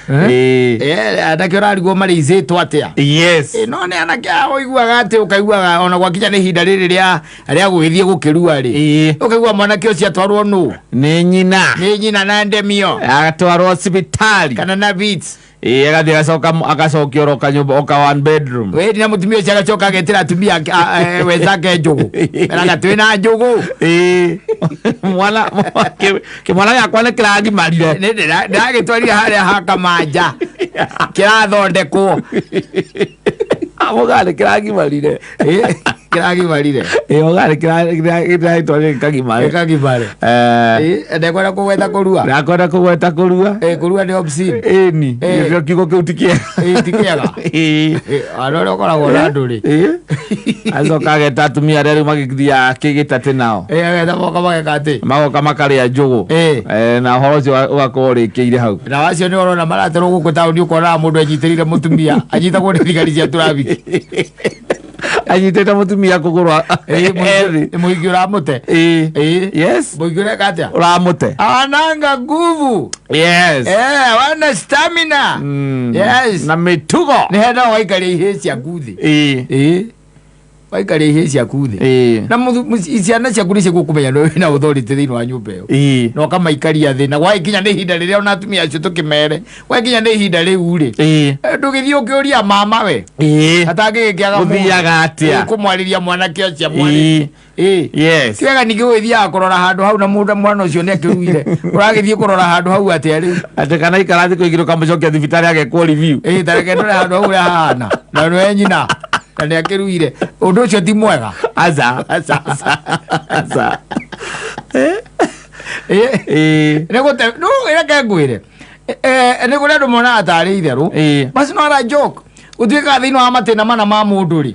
Ĩĩ. Anake ũrarigwo marĩicĩtwo atĩa? Yes. Ĩ, no nĩ anake aya ũiguaga atĩ ũkaiguaga ona gwakinya nĩ ihinda rĩrĩ rĩa gũgĩthiĩ gũkĩrua rĩ, ũkaigua mwanake ũcio atwarwo nũ? Nĩ nyina. Nĩ nyina na ndemio. Agatwarwo cibitarĩ. Kana na beats. Ĩĩ, agathiĩ agacoka agacokio oro kanyũmba oka one bedroom. Wĩri na mũtumia ũcio agacoka agetĩra atumia wenzake njũgũ, eraga twĩ na njũgũ. Ĩĩ. Mwana kĩmwana gĩakwa nĩ kĩragimarire. Nĩ ndĩragĩtwarire harĩa hakamanja kĩrathondekwo. Mũgaa nĩ kĩragimarire. Ĩ, kĩragimarire. Ĩĩ, mũgaa nĩ kĩragĩtwarire gĩkagimare. Gĩkagimare. Eh. Ĩ, ndekwenda kũgweta kũrua. Ndakwenda kũgweta kũrua. Ĩ, kũrua nĩ obscene. Ĩni. Ĩ. Gĩkĩo kiugo kĩu ti kĩega. Ĩ, ti kĩega. Ĩĩ. Ĩ, andũ arĩa ũkoragwo na andũ rĩ. Ĩĩ. Acoka ageta atumia arĩa rĩu magĩthiaga kĩgĩtatĩ nao. Ĩ, ageta moka mageka atĩ. Magoka makarĩa njũgũ. Ĩ. Eh, na ũhoro ũcio ũgakorwo ũrĩkĩire hau. Na acio nĩ ũrona maraterwo gũkũ taũni, ũkonaga mũndũ enyitĩrĩire mũtumia, anyitagwo nĩ thigari cia tũrabiki. Anyitĩte mũtumia kũgũrũ Ĩ, ethĩ. mũingĩ ũramũte. Ĩĩ. Ĩ. Yes. Mũingĩ ũreka atĩa? Ũramũte. Ananga nguvu. Yes. Eh, wana stamina. Yes. Na mĩtugo. Nĩ hena waikaria ihĩ ciaku thĩ. Ĩĩ. Ĩ, waikaria ihĩ ciaku thĩ. Ĩĩ. Na ciana ciaku nĩ cigũkũmenya nĩ wĩna authority thĩinĩ wa nyũmba ĩyo. Ĩĩ. Na ũkamaikaria thĩ, na gwagĩkinya nĩ ihinda rĩrĩa ona atumia acio tũkĩmere gwakinya nĩ ihinda rĩu rĩ, ndũgĩthiĩ ũkĩũria mama we atangĩgĩkĩaga mũndũ. Gũthiaga atĩa? Ĩ, kũmwarĩria mwanake ũcio amwarĩrie. Ĩĩ. Ĩ. Yes. Ti wega ningĩ gũgĩthiaga kũrora handũ hau na mũndũ mwana ũcio nĩ akĩruire, ũragĩthiĩ kũrora handũ hau atĩa rĩu? Atĩ kana ikara thikũ igĩrĩ ũkamũcokia thibitarĩ agekwo review. Ĩ, tareke ndore handũ hau ũrĩa hahana na nĩwe nyina na nĩ akĩruire, ũndũ ũcio ti mwega. Aca. Aca. Aca. Ĩ. Ĩĩ. Nĩ gũte no reke ngwĩre, nĩ kũrĩ andũ monaga tarĩ itherũ. But not a joke, gũtuĩkaga thĩinĩ wa matĩna mana ma mũndũ rĩ,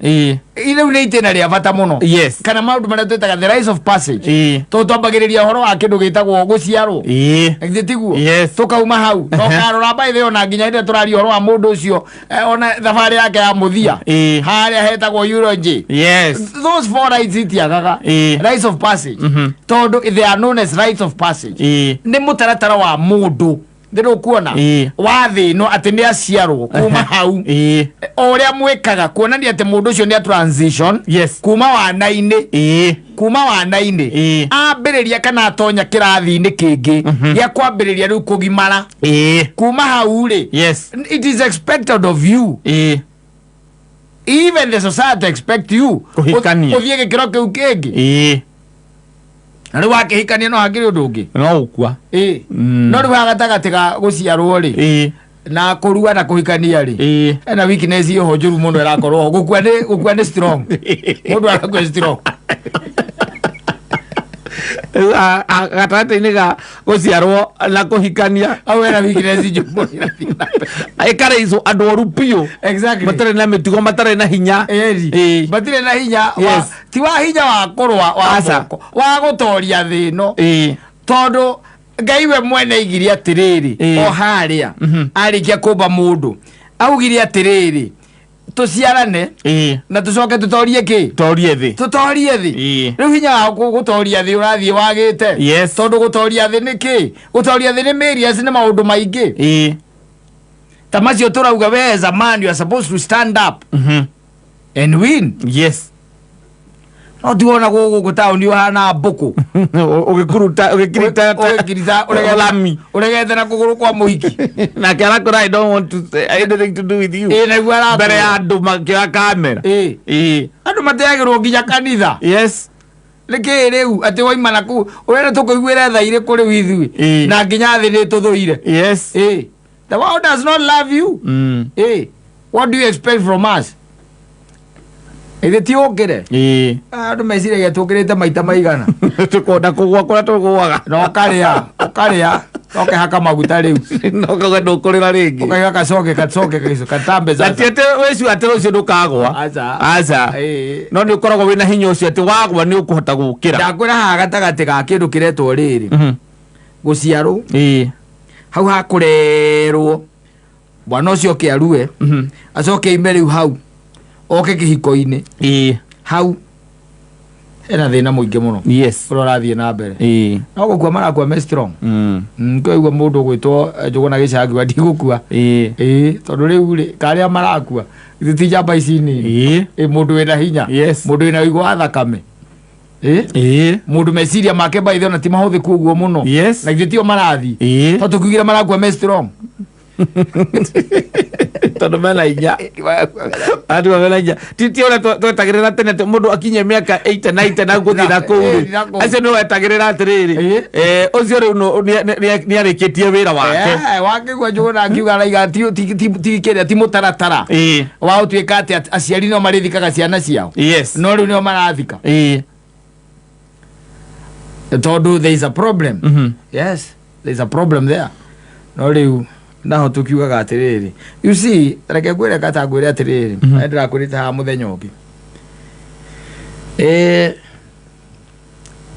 rĩu nĩ itĩna rĩa bata mũno. Kana maũndũ marĩa twĩtaga the rites of passage. Tondũ twambagĩrĩria ũhoro wa kĩndũ gĩtagwo gũciarwo. Githĩ tiguo? Yes. Tũkauma hau na ũkarora by the way, ona nginya rĩrĩa tũraria ũhoro wa mũndũ ũcio, ona thabarĩ yake ya mũthia harĩa hetagwo eulogy. Those four rites itiagaga. Rites of passage, tondũ they are known as rites of passage. Nĩ mũtaratara wa mũndũ ndĩrũkuona wa thĩ ĩno atĩ nĩ aciarwo kuma hau o ũrĩa mwĩkaga kuonania atĩ mũndũ ũcio nĩ a transition kuma wana-inĩ, kuma wana-inĩ ambĩrĩria kana atonya kĩrathi-inĩ kĩngĩ gĩa kwambĩrĩria rĩu kũgimara. Kuma hau rĩ, it is expected of you, even the society expect you Kũhikania. ũthiĩ gĩkĩro kĩu kĩngĩ. Na rĩu wakĩhikania no hakĩrĩ ũndũ ũngĩ. No gũkua. Ĩ. No rĩu haha gatagatĩ ga gũciarwo rĩ na kũrua na kũhikania rĩ, ena weakness ĩho njũru mũno ĩrakorwo ho. Gũkua nĩ strong, mũndũ arakua strong. Rĩu, gatagatĩ-inĩ ga gũciarwo na kũhikania hau hena weakness njũru mũno ĩrathiĩ na mbere. Ĩkarĩicwo andũ oru biũ. Matarĩ na mĩtugo, matarĩ na hinya. Ĩri. Matirĩ na hinya ti wa hinya wa kũrũa wa Aca. moko wa gũtoria thĩ ĩno, tondũ Ngai we mwene aigire atĩrĩrĩ, o harĩa arĩkia kũmba mũndũ augire atĩrĩrĩ, tũciarane na tũcoke tũtorie kĩ? Torie thĩ. Tũtorie thĩ. Rĩu hinya wa gũtoria thĩ ũrathiĩ wagĩte. Tondũ gũtoria thĩ nĩ kĩ? Gũtoria thĩ nĩ various, nĩ maũndũ maingĩ ta macio tũrauga. We as a man, you are supposed to stand up and win. No tiwona gũkũ taũni ũhana mbũkũ. Ũgĩkuruta ũgĩkirita. Ũgĩkirita lami. Ũregete na kũgũrũ kwa mũhiki. Nake arakwĩra, "I don't want to say anything to do with you." Ĩ, naguo arakwĩra. Mbere ya andũ makĩoya kamera. Andũ mateagĩrwo nginya kanitha. Nĩkĩ rĩu atĩ waima na kũu ũrenda tũkũiguĩre tha irĩkũ rĩu ithuĩ? Na nginya thĩ nĩ tũthũire. Ĩ, the world does not love you. Ĩ, what do you expect from us? Ĩthĩ ti ũkĩre. Andũ meciragia tũkĩrĩte maita maigana. Tũkonda kũgwa kũrĩa tũgũaga. Na ũkarĩa ũkarĩa ũkehaka maguta rĩu. No kauga ndũkũrĩra rĩngĩ. Ũkaiga kacoke kacoke kaico katambe. Na ti sasa atĩ wĩciu atĩ rũciũ ndũkagwa. Aca. Aca. No nĩ ũkoragwo wĩna hinya ũcio atĩ wagwa nĩ ũkũhota gũkĩra. Ndakwĩra haha gatagatĩ ga kĩndũ kĩretwo rĩrĩ, gũciarwo, hau hakũrerwo mwana ũcio oke arue, acoke aime rĩu hau oke kĩhiko-inĩ, hau Hena thĩna mũingĩ mũno Yes. ũrĩa ũrathiĩ na mbere. Ĩĩ. No gũkua marakua me strong. Kwaigua mũndũ ũgwĩtwo Njũgũna Gĩcangi wa ndigũkua. Ĩĩ. Ĩĩ, tondũ rĩu rĩ, karĩa marakua ithuĩ ti njamba ici nini. Ĩĩ. Ĩ, mũndũ wĩna hinya. Yes. Mũndũ wĩna ũigũ wa thakame. Ĩ, Ĩĩ. mũndũ meciria make by the way ona ti mahũthĩku ũguo mũno. Yes. Na ithuĩ tio marathiĩ. Ĩĩ. Tondũ tũkiugire marakua me strong. Tondũ mena hinya. Andũ mena hinya. Ti ti ũrĩa twetagĩrĩra tene atĩ mũndũ akinye mĩaka 80 90 na gũthiĩ na kũu rĩ. Na kũu. Acio nĩ wetagĩrĩra atĩrĩrĩ. Ĩĩ. Ũcio rĩu nĩarĩkĩtie wĩra wake. Wakĩgua Njũgũna akiuga araiga ti kĩrĩa ti mũtaratara Ĩĩ. wa gũtuĩka atĩ aciari nĩo marĩthikaga ciana ciao. Yes. No rĩu nĩo marathika. Ĩĩ. Tondũ there is a problem. Yes, there is a problem there. No rĩu naho tũkiugaga atĩrĩrĩ, you see, reke ngwĩre kata ngwĩre atĩrĩrĩ, mm ndĩrakwĩrĩte haha mũthenya ũngĩ.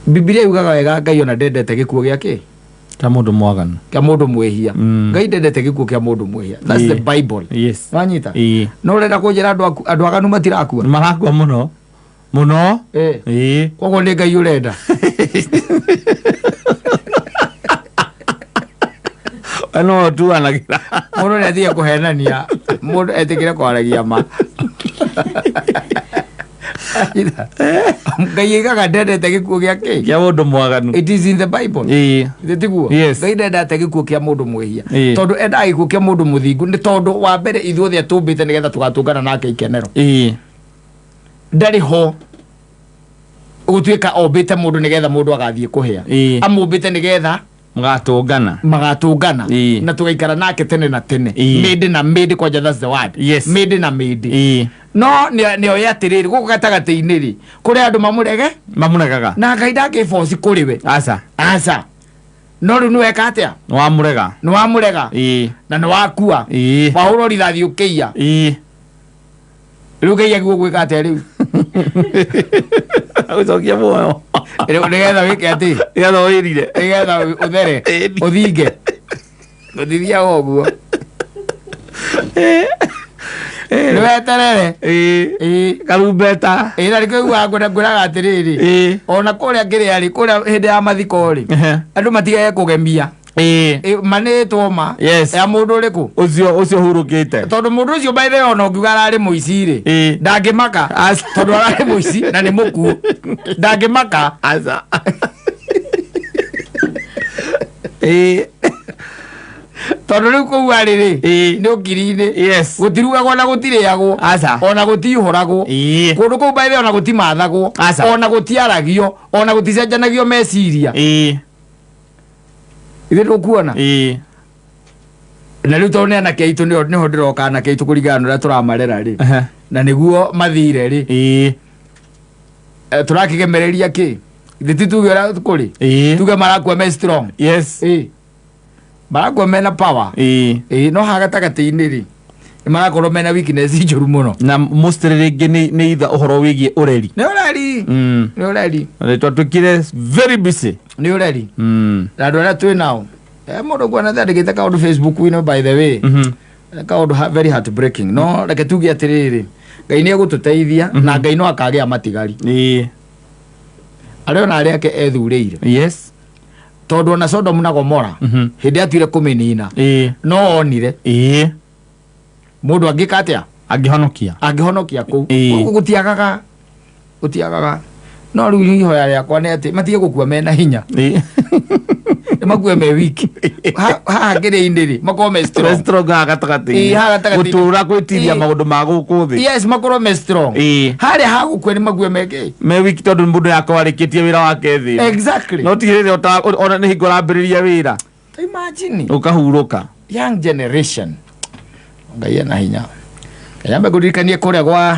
Bibilia yugaga wega Ngai ona ndendete gĩkuũ gĩa kĩ? Kĩa mũndũ mwaganu. Kĩa mũndũ mwĩhia. Ngai ndendete gĩkuũ kĩa mũndũ mwĩhia. That's the Bible. Yes. Wanyita? Ĩĩ. No ũrenda kũnjĩra andũ aganu matirakua? Marakua mũno. Mũno. Ĩĩ. Koguo nĩ Ngai ũrenda. No tuanagĩra. Mũndũ nĩ atige kũhenania, mũndũ etĩkĩre kwaragia ma. Ngai aigaga ndendete gĩkuũ gĩa kĩ? Kĩa mũndũ mwaganu. It is in the Bible. Ĩĩ. Githĩ tiguo? Yes. Ngai ndendete gĩkuũ kĩa mũndũ mwĩhia. Ĩĩ. Tondũ endaga gĩkuũ kĩa mũndũ mũthingu nĩ tondũ wa mbere ithuothe atũmbĩte nĩgetha tũgatũngana nake ikenero. Ĩĩ. Ndarĩ ho gũtuĩka ombĩte mũndũ nĩgetha mũndũ agathiĩ kũhĩa. Ĩĩ. Amũmbĩte nĩgetha Mũgatũngana. Magatũngana. Ĩĩ. Na tũgaikara nake tene na tene. Ĩĩ. Mĩndĩ na mĩndĩ, kwanja that's the word. Yes. Mĩndĩ na mĩndĩ. Ĩĩ. No nĩoĩ atĩrĩrĩ, gũkũ gatagatĩ-inĩ rĩ, kũrĩ andũ mamũrege. Mamũregaga. Na Ngai ndangĩboci kũrĩ we. Aca. Aca. No rĩu nĩweka atĩa? Nĩwamũrega. Nĩwamũrega. Ĩĩ. Na nĩwakua. Ĩĩ. Wahũrwo rithathi ũkĩiya. Ĩĩ. Rĩu Ngai agĩrĩirwo gwĩka atĩa rĩu? Gũcokia muoyo. Rĩu nĩgetha wĩke atĩ? Nĩgetha wĩrire. Nĩgetha ũthere. Ĩni. Ũthinge. Ũtithiaga ũguo. Nĩweterere. Ĩĩ. Ĩĩ. Karumbeta. Ĩĩ, na nĩkĩo ũiguaga ngwĩraga atĩrĩrĩ. Ĩĩ. Ona kũrĩa kĩrĩa rĩ, kũrĩa hĩndĩ ya mathiko rĩ, andũ matigage kũgemia. Ĩĩ. Ĩ, manĩtwo ma. Yes. Ya mũndũ ũrĩkũ? Ũcio ũhurũkĩte. Tondũ mũndũ ũcio by the way ona ũngiuga ararĩ mũici rĩ, Ĩĩ. ndangĩmaka. Aca. Tondũ ararĩ mũici na nĩ mũkuũ. Ndangĩmaka. Aca. Ĩĩ. Tondũ rĩu kũu arĩ rĩ, Ĩĩ. nĩ ũkiri-inĩ. Yes. Gũtirugagwo na gũtirĩagwo. Aca. Ona gũtiihũragwo. Ĩĩ. Kũndũ kũu by the way ona gũtimathagwo. Aca. Ona gũtiaragio. Ona gũticenjanagio meciria. Ĩĩ. Ithuĩ ndũkuona. Ĩĩ. Na rĩu tondũ nĩ anake aitũ nĩho ndĩroka anake aitũ kũringana na ũrĩa tũramarera rĩ. Aha. Na nĩguo mathire rĩ. Ĩĩ. Tũrakĩgemereria kĩ? Ithuĩ ti tuge ũrĩa kũrĩ. Ĩĩ. Tuge marakua me strong. Yes. Ĩĩ. Marakua mena power. Ĩĩ. Ĩĩ, no haha gatagatĩ-inĩ rĩ, nĩ marakorwo mena weakness njũru mũno. Na mostly rĩngĩ nĩ itha ũhoro wĩgiĩ ũreri. Nĩ ũreri. Nĩ ũreri. Twatuĩkire very busy. Nĩ ũreri. Na andũ arĩa twĩ nao. Mũndũ kuona andĩkĩte kaũndũ Facebook-inĩ by the way. Kaũndũ very heartbreaking. No reke tuge atĩrĩrĩ, Ngai nĩ egũtũteithia na Ngai no akagĩa matigari. Ĩĩ. Arĩa ona arĩa ake ethurĩire. Yes. Tondũ ona Sodom na Gomora hĩndĩ atuire kũmĩnina. Ĩĩ. No onire. Ĩĩ. Mũndũ angĩka atĩa? Angĩhonokia. Angĩhonokia kũu. Ĩĩ. Koguo gũtiagaga. Gũtiagaga. No rĩu ihoya rĩakwa nĩ atĩ matige gũkua mena hinya. Ĩĩ. Nĩ makue me weak. Haha kĩrĩa-inĩ rĩ, makorwo me strong. Strong haha gatagatĩ-inĩ. Ĩĩ, haha gatagatĩ-inĩ. Gũtũra gwĩtiria Ĩĩ. maũndũ ma gũkũ thĩ. Yes, makorwo me strong. Ĩĩ. Harĩa hagũkua nĩ makue me kĩ? Me weak tondũ mũndũ yakorwo arĩkĩtie wĩra wake thĩ. Exactly. No ti rĩrĩa ona nĩ hingo ũrambĩrĩria wĩra. Imagine. Ũkahurũka. Young generation. Ngai ena hinya. Nyambe ngũririkanie kũrĩa gwa